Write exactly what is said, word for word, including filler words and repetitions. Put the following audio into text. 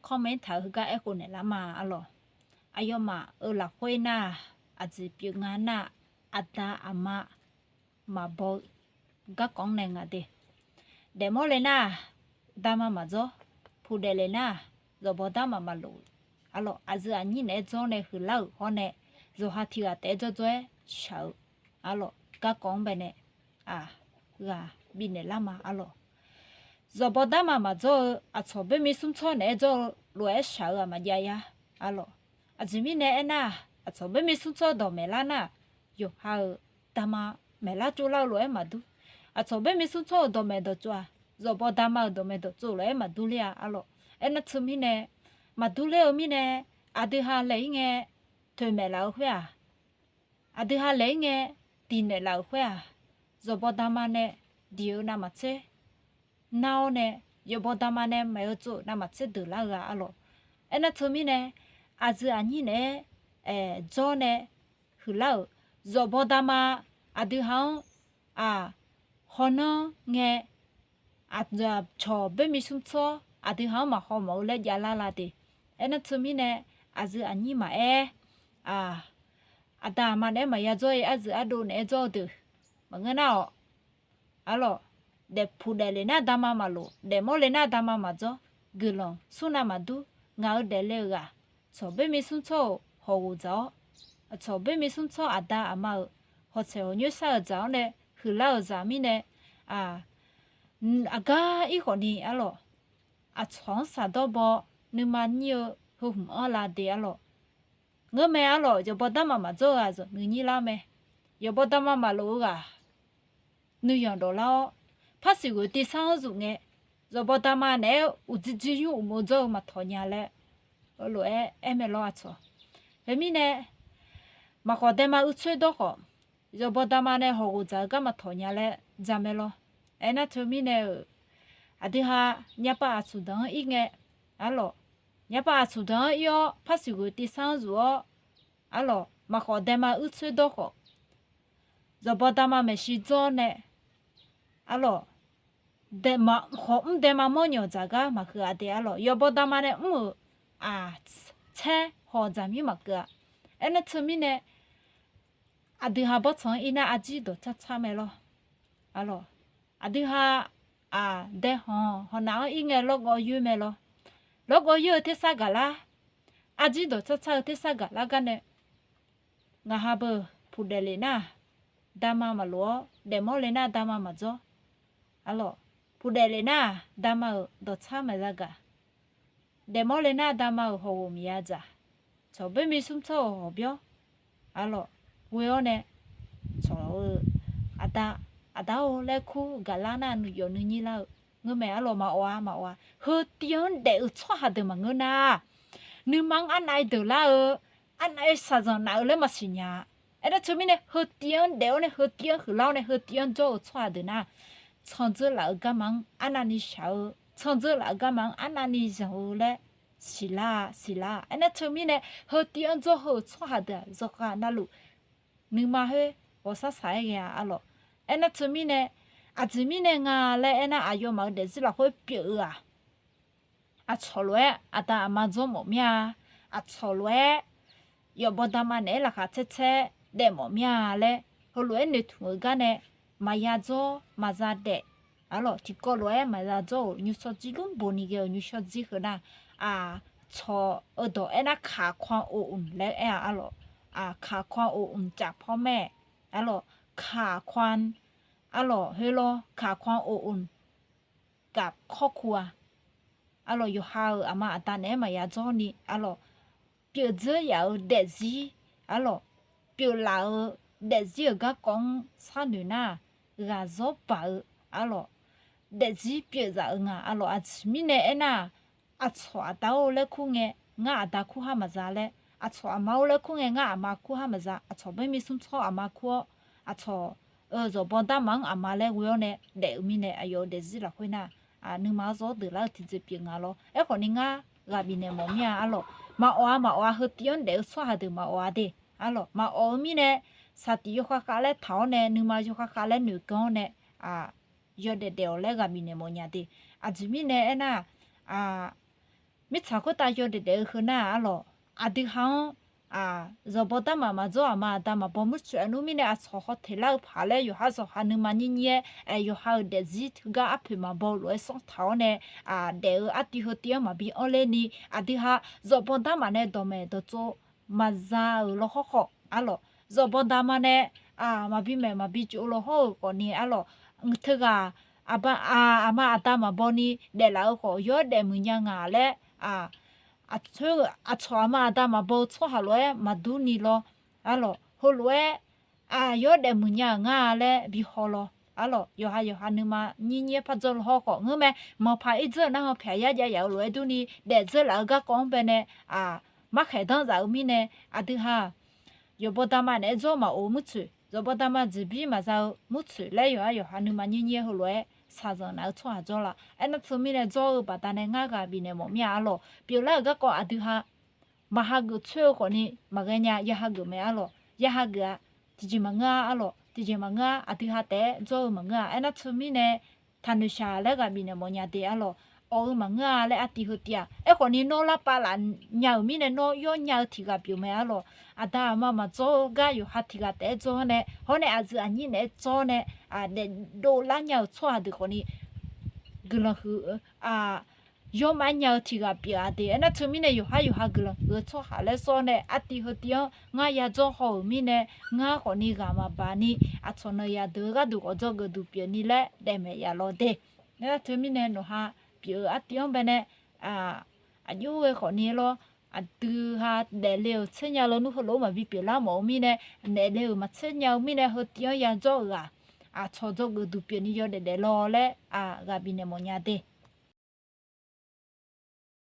comment taq-eu heugar aerkhof naeqlar ma arlawq. Aqyawfmaf-euq lafkhoer nar-aq, aqjeq pyeuf nga nar-aq, aqda aqma maqbaw-eu garkawv-anr nae nga de. Daefmawr le nar-aq, dama maqdzawr. Puqdaef le nar-aq, zawqbaw darma maqlof-eu arlawq. Aqyuif aqnyir naeq-aer dzawr nae huiqlar-euq hawr nae, zawqha tiq ghaq taef-aer dzawrdzawr-aer shaq-eu arlawq. Garkawv-anr bae nae aq, ghaq bifnaeq lar ma arlawq. Zawqbaw darma maqdzawr-eu aqcawq baermi smr tsawr naeq-aer dzawr-eu lof-aer shaq-eu-aq maqjav ya arlawq. Aqjeq mirnae aernar-aq, aqcawq baermi smr tsawr dawqmaeq lar nar-aq, yawqha-euq dama maeqlar tsovlar-eu lof-aer maqdur. Aqcawq baermi smr tsawr-euq dawqmaeq dawqtsov-aq, zawqbaw dama-euq dawqmaeq dawqtsov lof-aer maqdur ler-a arlawq. Aernar teumirnae, maqdur ler-eu mirnae, aqdui ha laeq-ir ngae toeqmaeq laf-eu khoer-aq, aqdui ha laeq-ir ngae diqnaeq laf-euq khoer-aq, zawqbaw dama nae diq-eu navmaqtser nar-awr nae, yawqbaw dama nae maeq-eu tsov-euq navmaqtser deuqlar-eu-a arlawq. Aernar teumirnae, aqyuif aqnyir naeq-aer, aeq, dzawr nae huiqlar-euq zawqbaw dama aqdui ha-anr, aq, hawnar ngae, aqcawq baermi smr tsawr aqdui ha-anr maqhaw mawf-eu laer javlar la de. Aernar teumirnae, aqyuif aqnyir maqaer, aq, aqda aqma naeq-aer maqya dzawr-ir, aqyuif ardov naeq-aer dzawr-eu deuq maqngeur nar-awq. Arlawq, daefpuq daefle nar dama maqlof, daefmawr le nar dama maqdzawr, guiqlanq smr navmaqdur. Ngaq-euq daefle-euq ghaq, cawq baermi smr tsawr-euq hawqghof dzaq-awr, cawq baermi smr tsawr aqda aqma-euq hawtsaeq hawqnyoer shar-euq dzaq-awr nae huiqlar-euq zaq mirnae, aq, aqgar ir khawfni arlawq, aqcawq-anr shaqdawr baw, nuima nyir-eu heu hmq-anr la de arlawq. Ngeurmae arlawq, yawqbaw darma maqdzawr-eu ghaq nuinyir lar mae. Yawqbaw dama maqlof-eu ghaq nuiyanq dawq lar-awr, par siqghoeq tiv sar-anr zuf ngae, yawqbaw dama naeq-aer uqdzirdzir nymr uqmov dzawr-eu maqtawq nya laer, lof-aer aer mae lawr aqcawq. Khoermirnae, maqkhawf daema uirtsoer dawr khawf, yawqbaw dama nae hawqghof dzaq-eu gar maqtawq nya laer jamae lawr. Aernar teumirnae-euq, aqdui ha nyavpav aqcawq deuq-anr ir ngae, arlawq, nyavpav aqcawq deuq-anr ir-awr par siqghoeq tiv sar-anr zuf-awr, arlawq, maqkhawf daema uirtsoer dawr khawf, yawqbaw dama maeqshi dzawr nae, arlawq, daema khawf mr daema mawrnyawq dzaq gar maqhuiq-a de arlawq. Yawqbaw dama nae mr-euq aqtsaer hawq dzaq mir maqkeuv-a. Aernar teumirnae, aqdui ha bawrtsanq-anr ir nar arjir dawqtsar tsar mae lawr. Arlawq, aqdui ha, aq, dae hawq hawq nav-anr ir ngae lawrgawv yoer mae lawr. Lawrgawv yoer-eu tersar gaqlar, arjir dawqtsar tsar-eu tersar gaqlar gar nae, ngaq ha beu puqdaef le nar-aq, dama maqlof-awr, daefmawr le nar dama maqdzawr. Arlawq, puqdaef le nar-aq, dama-euq dawqtsar maqza gaq. Daefmawr le nar dama-euq hawqghof miqya dzaq. Cawq baermi smr tsawr-euq hawqbyawr, arlawq, ghoe-awr nae, cawq-eu, aqda, aqda-or laer kur gaqlar nar nuiyawf nuinyir lar-eu. Ngeurmae arlawq, maqawf-a maqawf-a. Heu tiv-anr daef-eu tsawrhaq deuq maqngeur nar, nuima-anr arnav-aer deuq lar-eu, arnav-aer shaqzanq naf-eu laer maqsiq nya-a. Aernar teumirnae heu tiv-anr daef-awr nae, heu tiv-anr huiqlar-awr nae, heu tiv-anr jawr-eu tsawrhaq deuq nar, tsanr dzeur laf-eu garma-anr arnavni shaq-eu, tsanr dzeur laf-eu garma-anr arnavni zanq-eu laer siqlar-a siqlar-a. Aernar teumirnae heu tiv-anr jawr heu-euq tsawrhaq deuq-aq yawqghaq navluf nuima khoer ghawqshar shaq-aer ghae-a arlawq. Aernar teumirnae, aqjeq mirnae nga laer aernar, aqyawfmaf-euq daefzir lafkhoer pyeuf-eu-aq, aqcawq lof-aer aqda aqma dzawr mawf mir-a. Aqcawq lof-aer yawqbaw dama naeq-aer laqkhaq tsaer tsaer daef mawf mir-a laer, heulof-aer noeqtmq-eu gar nae maqya dzawr maqza daef. Arlawq, tiqkawv lof-aer maqza dzawr-euq nymrshawr jir lmr boni ghae-euq nymrshawr jir heu nar, aqcawq-eu dawq aernar, ขาดความอบอุ่น laer aer-a arlawq. ขาดความอบอุ่นจากพ่อแม่ arlawq, ขาดความ, arlawq, heulof ขาดความอบอุ่นกับครอบครัว arlawq, yawqha-euq aqma aqda naeq-aer maqya dzawrni arlawq, pyeuf dzeur yaf-eu daefzir, arlawq, pyeuflaf-eu daefzir-euq garkawv-anr sharnoeq nar, ghaqzawr baq-eu, arlawq, daefzir pyeufzaf-eu nga. Arlawq, aqjeq mirnae aernar, aqcawq aqda-or laer kur ngae, ngar aqda kur har maqza laer, aqcawq aqma-or laer kur ngae, ngar aqma kur har maqza. Aqcawq baermi smr tsawr aqma kur-awr, aqcawq-eu zawqbaw darma-anr aqma laer ghoe-awr nae daef-eu mirnae, aqyawf-euq daefzir lafkhoer nar, nuima-anr zawr deuq lar-eu tiqjeq pyeuf nga lawr. Aerkhawfni ngar ghaq bifnaeq mawf mir-a arlawq. Maqawf-a maqawf-a, heu tiv-anr daef-eu tsawrhaq deuq maqawf-a de. Arlawq, maqawf-eu mirnae, saqtiq yawkhav khav laer taq-awr nae, nuima yawkhav khav laer noeqganr-awr nae, yawdaef daef-awq laer ghaq bifnaeq mawf nya de. Aqjeq mirnae aernar, aq, mirtsaq khoertav yawdaef daef-eu heu nar-aq arlawq, aqdui ha-anr zawqbaw darmaf maqdzawr aqma aqda maqbaw murtsoeq-a nmr mirnae aqcawq haw teq lar-eu paq laer yawqha zawqha nuima nyir nyir-aer, yawqha-euq daefzir teugar arpoeq maqbaw lof-aer sanr taq-awr nae, daef-eu artiv heu tiv-anr maqbi anr ler ni, aqdui ha zawqbaw darmaf nae dawqmaeq dawqtsov maqza-euq law hawr khawf arlawq, zawqbaw dama nae maqbi maeq maqbi tsov-eu law hawr-euq khawfni arlawq, teughaq aqma aqda maqbaw ni daeflaf-eu khawf yawr daefmuiq nya nga laer, aqcawq aqma aqda maqbaw-eu tsawrhaq lof-aer maqdur ni law arlawq, heulof-aer yawr daefmuiq nya-euq ngar-a laer bi haw law arlawq, yawqha yawqha nuima nyir nyir-aer par dzawr law hawr khawf ngeurmae, manqpaq irdzeur-euq narhaq pyaq yar jav yaf-eu lof-aer durni daefdzeur laf-eu garkawv-anr baenae markhaeq danr zaf-eu mirnae, aqdui ha zawqbaw dama naeq-aer dzawr maqof murtsoeq, zawqbaw dama jeqbir maqza-eu murtsoeq laer yawqha yawqha nuima nyir nyir-aer heulof-aer shaqzanq naf-eu tsawrhaq dzawr la. Aernar teumirnae dzawr-eu baqdanae ngar ghaq bifnaeq mawf mir-a arlawq, pyeuflar-euq garkawv aqdui ha maqhageuf tsoer-eu khawfni maqghae nya, ya hageuf mae arlawq, ya hageuf-a, tiqjeq maqngeur-a arlawq, tiqjeq maqngeur-a, aqdui ha taef-aer dzawr-eu maqngeur-a. Aernar teumirnae taqnoeq shaq laer ghaq bifnaeq mawf nya de arlawq, awq-eu maqngeur-a laer artiv heu tiv-aq. Aerkhawfni nawr larpav laf nya-euq mirnae nawr yawr nya-eu tiq ghaq pyeuf mae arlawq, aqda aqma maqdzawr-eu gar yawqha tiq ghaq taef-aer dzawr-awr nae, hawr nae aqzuif aqnyir naeq-aer dzawr nae daefdov lar nya-euq tsawrhaq deuq khawfni guiqlanq huiq yawr maqaer nya-eu tiq ghaq pyeuf-a de. Aernar teumirnae yawqha yawqha guiqlanq huiq-eu tsawrhaq laer sawr nae artiv heu tiv-anr ngar ya dzawr haw-euq mirnae, ngar khawfni ghaq maqbaq ni aqcawq nanqyaq deuq-eu gharduq khawf dzawgeuf duq pyeufni laer daefmaeq yaf law de. Aernar teumirnae nawqha pyeuf-eu artiv-anr baenae aqjox ghae khawfni lawr, aqdui ha daefle-euq tser nya lawnmr heulof-aer maqbi pyeuflar mawf-eu mirnae, daefle-euq maqtser nya-eu mirnae heu tiv-anr ya dzawr-euq-aq, aqcawq dzawgeuf duq pyeufni yawdaef daef law laer ghaq bifnaeq mawf nya de.